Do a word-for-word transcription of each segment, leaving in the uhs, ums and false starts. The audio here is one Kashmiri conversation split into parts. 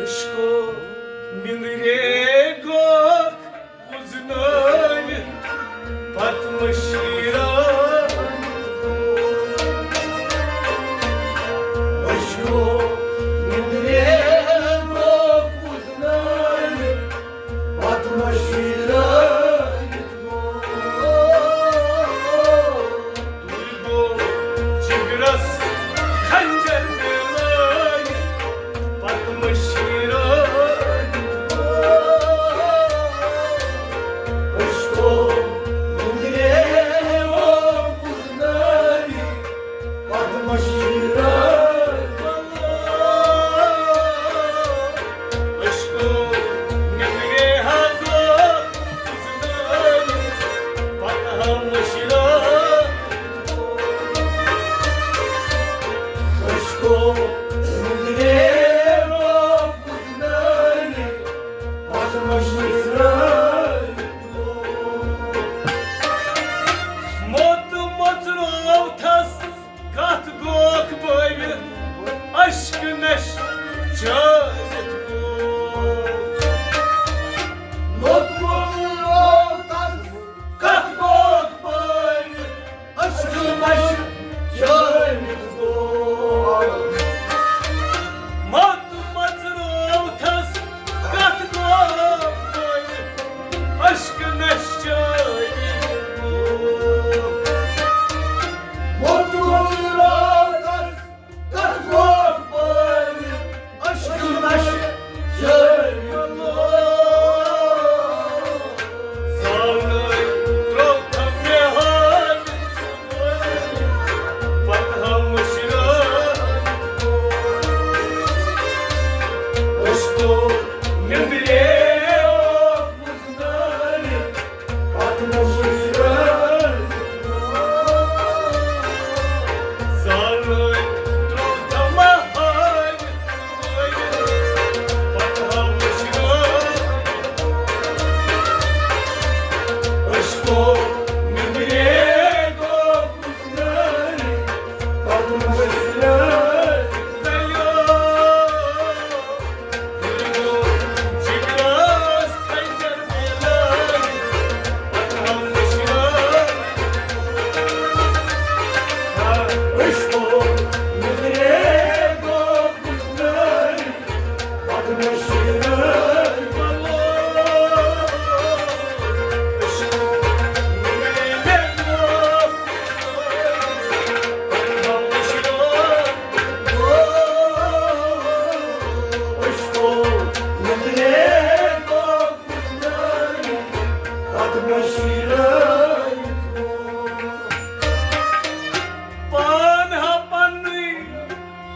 عشقو نِندرے گوکھ وُزنٲوِتھ پتہٕ مٔشیٖرٲوِتھ گوٚو۔ عشقو نِندرے گوکھ وُزنٲوِتھ پتہٕ مٔشیٖرٲوِتھ گوٚو۔ تُل گوٚو جگرس خنجر مِلٲوِتھ پتہٕ مٔشیٖرٲوِتھ گوٚو۔ عشقو نِندرے گوکھ وُزنٲوِتھ پتہٕ مٔشیٖرٲوِتھ گوٚو۔ عشقو نِندرے گوکھ وُزنٲوِتھ پتہٕ ہا مٔشیٖرٲوِتھ گوٚو۔ عشقو نِندرے گوکھ وُزنٲوِتھ پتہٕ مٔشیٖرٲوِتھ گوٚو۔ موت مۄژروو تھس کتھ گوکھ بٲوِتھ، اشکہٕ نشہٕ چٲوِتھ گوکھ۔ موت مۄژروو تھس کتھ گوکھ بٲوِتھ، اشکہٕ نشہٕ چٲوِتھ گوکھ۔ موت مۄژروو تھس کتھ گوکھ بٲوِتھ، اشکہٕ نشہٕ چٲوِتھ گوکھ۔ موت مۄژروو تھس کتھ گوکھ بٲوِتھ، اشکہٕ نشہٕ چٲوِتھ گوکھ۔ زانَے ترٛوو تھم مےٚ ہٲوِتھ، پتہٕ ہا مٔشرٲوِتھ گوکھ۔ عشقو نِندرے گوکھ وُزنٲوِتھ پتہٕ مٔشرٲوِتھ گوکھ۔ زانَے ترٛوو تھم مےٚ ہٲوِتھ، پتہٕ ہا مٔشرٲوِتھ گوکھ۔ عشقو نِندرے گوکھ وُزنٲوِتھ پتہٕ مٔشرٲوِتھ گوکھ۔ پان ہا پننُے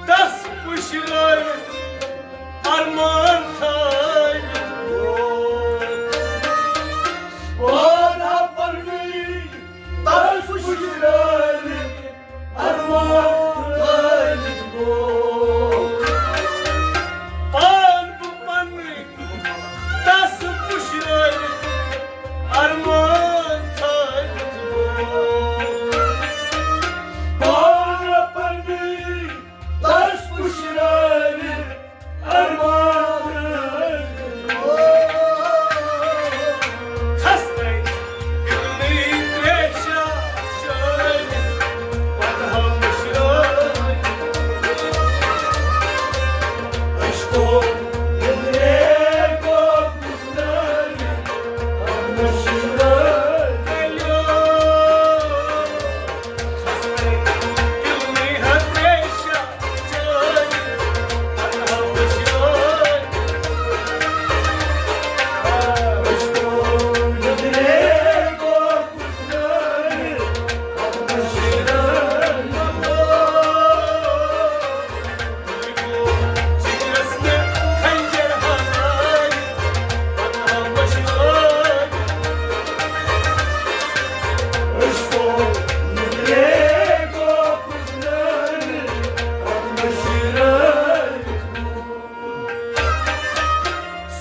تس پُشرٲوِتھ ارمان تھٲوِتھ گوکھ۔ پان ہا پننُے تس پُشرٲوِتھ ارمان تھٲوِتھ گوکھ۔ پان بہٕ پننُے تس پُشرٲوِتھ ارمان تھٲوِتھ گوکھ۔ پان پننُے تس پُشرٲوِتھ ارمان تھٲوِتھ گوکھ۔ کھسنے دِلنٕے تریشہ چٲوِتھ پتہٕ ہا مٔشرٲوِتھ گوکھ۔ عشقو نِندرے گوکھ وُزنٲوِتھ پتہٕ مٔشرٲوِتھ گوکھ۔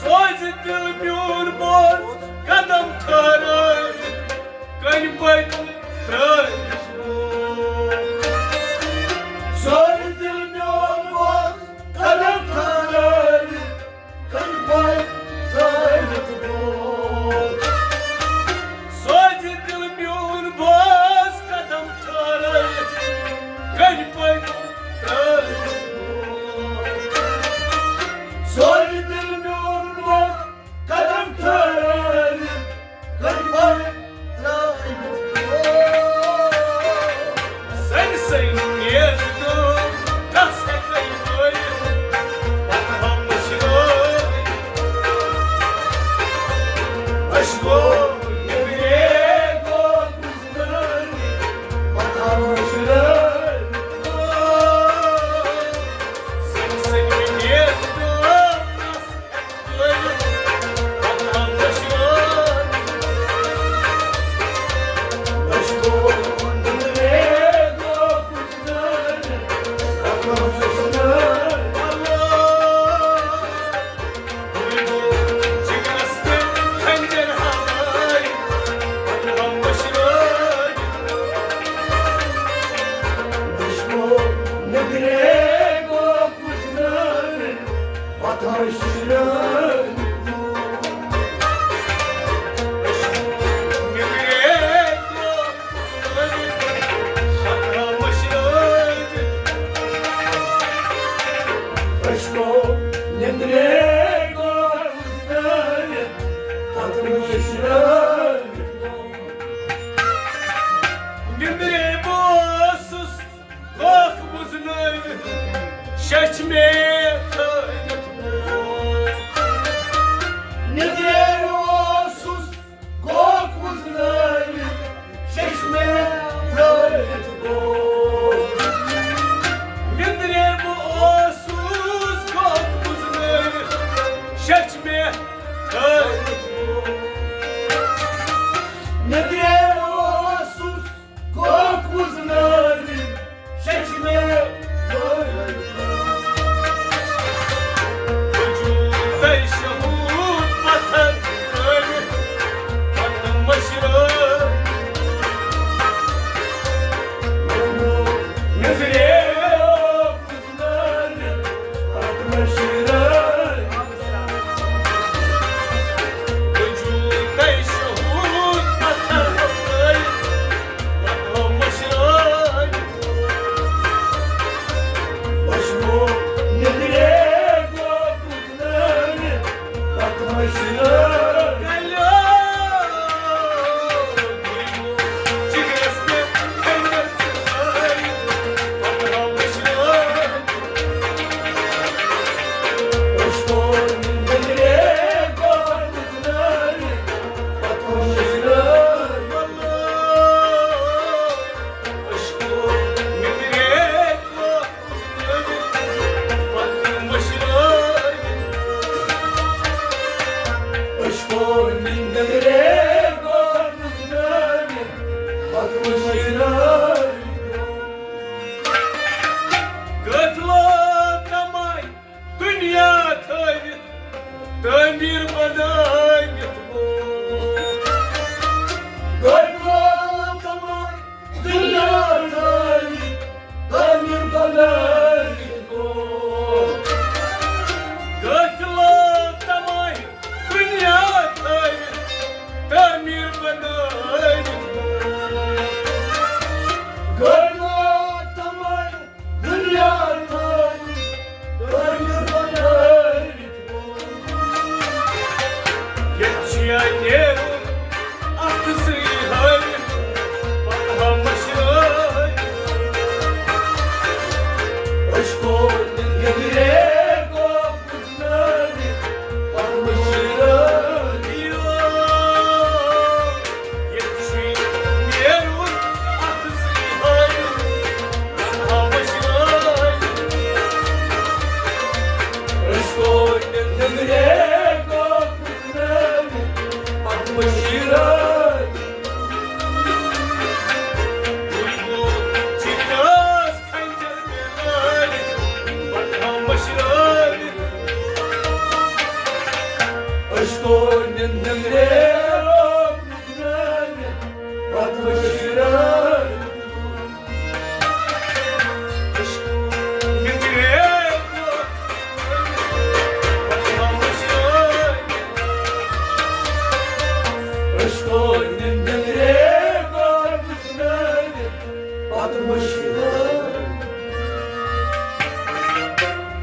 سوزِ دِل میون بوز قدم ٹھہرٲوِتھ، کٔنۍ پٔتۍ ترٛٲوِتھ۔ سوزِ دِل میون بوز قدم ٹھہرٲوِتھ، نیٚنٛدرے بہٕ اوسُس، گوٚکھ وُزنٲوِتھ شیٚچھ مےٚ تھٲوِتھ۔ نیٚنٛدرے اوسُس، گوٚکھ وُزنٲوِتھ شیٚچھ مےٚ تھٲوِتھ گوٚکھ۔ نیٚنٛدرے بہٕ اوسُس، گوٚکھ وُزنٲوِتھ شیٚچھ مےٚ تھٲوِتھ گوٚکھ۔ نیٚنٛدرے اوسُس، گوٚکھ وُزنٲوِتھ شیٚچھ مےٚ تھٲوِتھ گوٚکھ۔ وجوٗدَے شہوٗد پتھر ترٛٲوِتھ پتہٕ مٔشرٲوِتھ۔ نیٚنٛدرے قٲفلہٕ تمے دُنیا تھٲوِتھ، تعمیٖر بنٲوِتھ۔ قٲفلہٕ تمے دُنیا تھٲوِتھ، تعمیٖر بنٲوِتھ۔ قٲفلہٕ تمے دُنیا تھٲوِتھ، تعمیٖر بنٲوِتھ۔ قٲفلہٕ تمے دُنیا تھٲوِتھ، تعمیٖر بنٲوِتھ۔ ییٚتہِ چھُ یا نیرُن اَتھٕ سۭتۍ ہٲوِتھ، پَتہٕ ہا مٔشرٲوِتھ۔ أسۍ کوٚر نہٕ نیٚنٛدرے گوٚو وُزنٲوِتھ، پَتہٕ مٔشرٲوِتھ۔ ییٚتہِ چھُ نیرُن اَتھٕ سۭتۍ ہٲوِتھ، پَتہٕ ہا مٔشرٲوِتھ۔ أسۍ کوٚر نہٕ نیٚنٛدرے گوٚو وُزنٲوِتھ، پَتہٕ مٔشرٲوِتھ۔ بُلبُل چھِ کیٛاہ خنجر مےٚ لٲرِتھ، پَتہٕ ہا مٔشرٲوِتھ۔ أسۍ کوٚر نہٕ نیٚنٛدرے گوٚو وُزنٲوِتھ، پَتہٕ مٔشرٲوِتھ۔ نیٚنٛدرے گوٚو أسۍ کوٚر نہٕ نیٚنٛدرے گوٚو وُزنٲوِتھ، پَتہٕ مٔشرٲوِتھ۔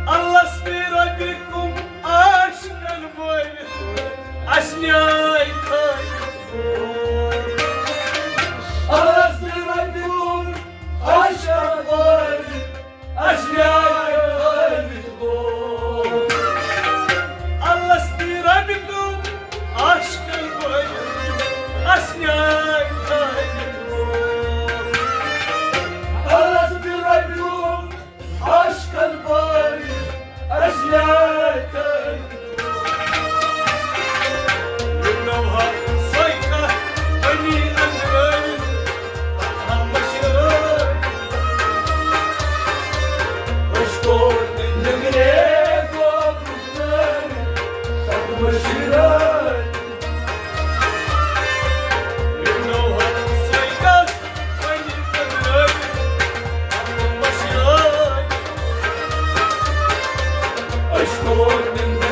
الَسْتُ بِرَبِّكُمْ عاشقن بٲوِتھ، اَسہِ نیٛاے تھٲوِتھ۔ الَسْتُ بِرَبِّكُمْ عاشقن بٲوِتھ، اَسہِ نیٛاے تھٲوِتھ گوٚو۔ الَسْتُ بِرَبِّكُمْ عاشقن بٲوِتھ، اَسہِ نیٛاے تھٲوِتھ گوٚو۔ الَسْتُ بِرَبِّكُمْ عاشقن بٲوِتھ، اَسہِ نیٛاے تھٲوِتھ۔ وُنہِ نوحہ سۄے کتھ بنی أنٛدرٲوِتھ، پتہٕ ہا مٔشرٲوِتھ۔ أسۍ کوٚر نہٕ نیٚنٛدرے گوٚو وُزنٲوِتھ، پتہٕ مٔشرٲوِتھ۔ وُنہِ نوحہ سۄے کتھ بنی أنٛدرٲوِتھ، پتہٕ مٔشرٲوِتھ۔ أسۍ کوٚر نہٕ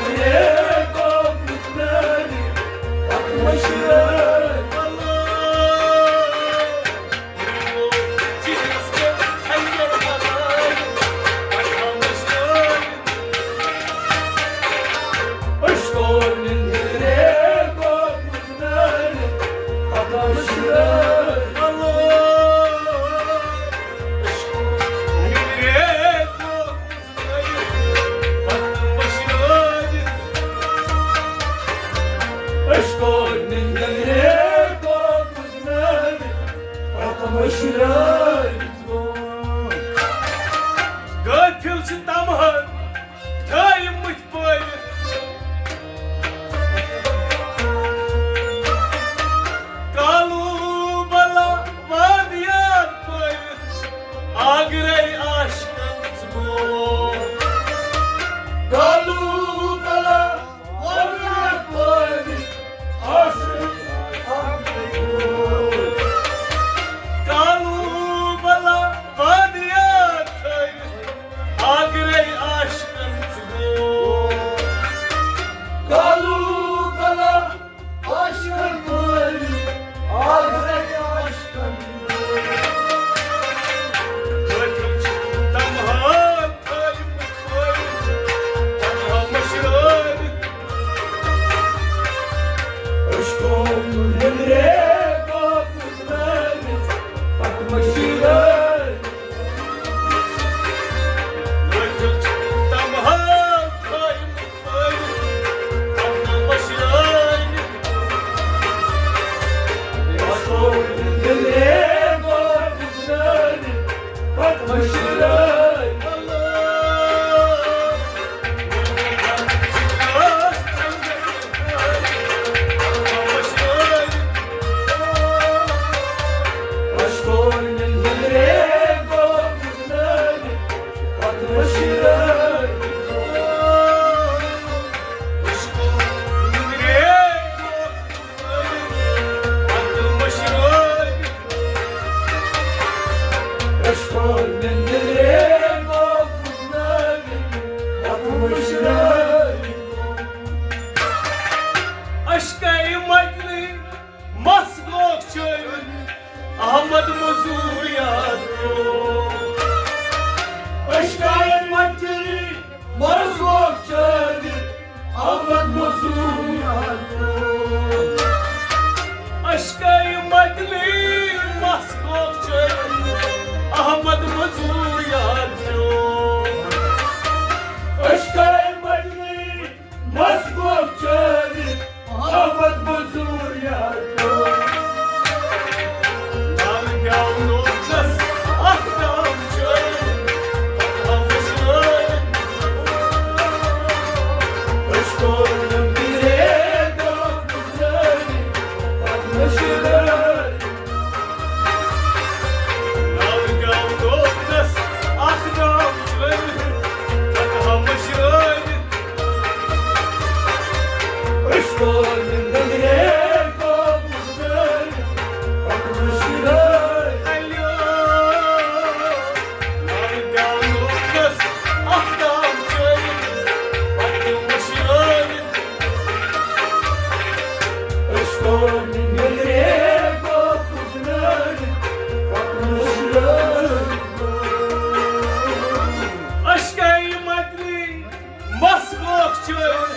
چٲلۍ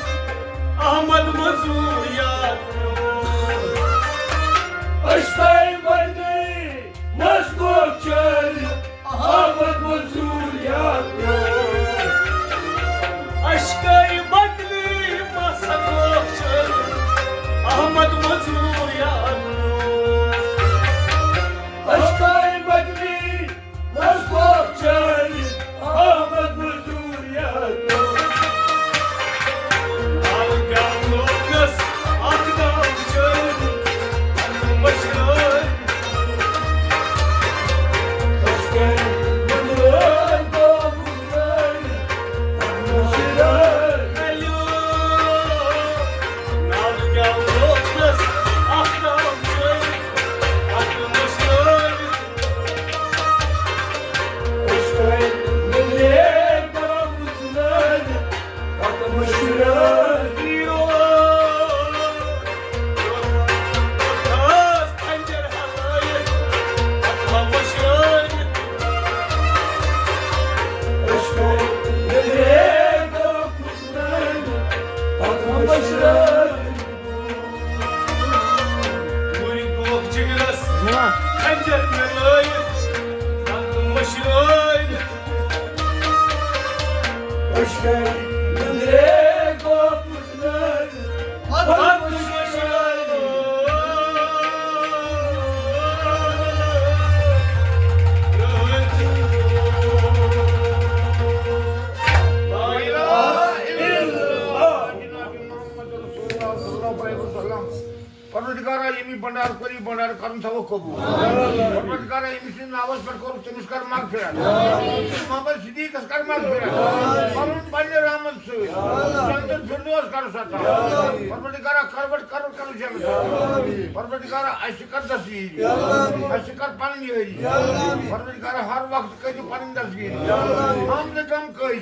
احمد مزوٗر یاد پیوٚو۔ أسۍ تۄہہِ بدنی نس گوٚو چٲلۍ احمد مزوٗر یاد پیوٚو۔ اشکٲے بدنی مس گوٚو چٲلۍ احمد مزوٗر یاد پیوٚو۔ اشکٲے بدنی نس گوٚو چٲلۍ احمد مزوٗر یاد پیوٚو۔ اکھ گام لوکس، اکھ گام چٲلۍ، مشرٲے۔ مشرٲے۔ ہیلو۔ ناو گام لوکس، اکھ گام چٲلۍ، اکھ مشرٲے۔ گوٚو جِگرس خنجر مےٚ لٲیِتھ، پتہٕ مٔشرٲوِتھ۔ أچھن أنٛدرے گوٚو پھُٹنٲوِتھ، پتہٕ مٔشرٲوِتھ۔ لا الہ الا اللہ۔ پروردگارا، ییٚمہِ بنڈار کوٚر، یہِ بنڈار کرُن تھاوو قبول۔ پروردگارا، ییٚمہِ سٕنٛدِ ناوس پٮ۪ٹھ کوٚر، تٔمِس کر مغفرت۔ محمد صدیقس کر مغفرت۔ پنُن پننہِ رحمت سۭتۍ جنت الفردوس کرُس عطا۔ پروردگارا، کروٹ کروٹ کرُس جنت۔ پروردگارا، اَسہِ کر دستگیری۔ اَسہِ کر پنٕنۍ یٲری۔ پروردگارا، ہر وقت کٔرِو پنٕنۍ دستگیری۔ ہم نہٕ کم کٲج۔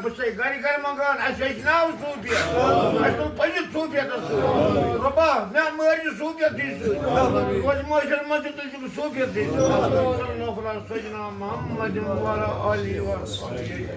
بہٕ چھُسے گرِ گرِ منٛگان، اَسہِ ہیٚچھناو صوٗفیت۔ اَسہِ تُل پٔزِ صوٗفیتس سۭتۍ۔ رۄبا، مےٚ مٲرۍ یہِ صوٗفیتٕے سۭتۍ۔ توتہِ معاشرس منٛز تہِ تُلۍ تِم صوٗفیتٕے سۭتۍ۔ صلی اللہ علی سیدنا محمد وعلی آلہ وصحبہ۔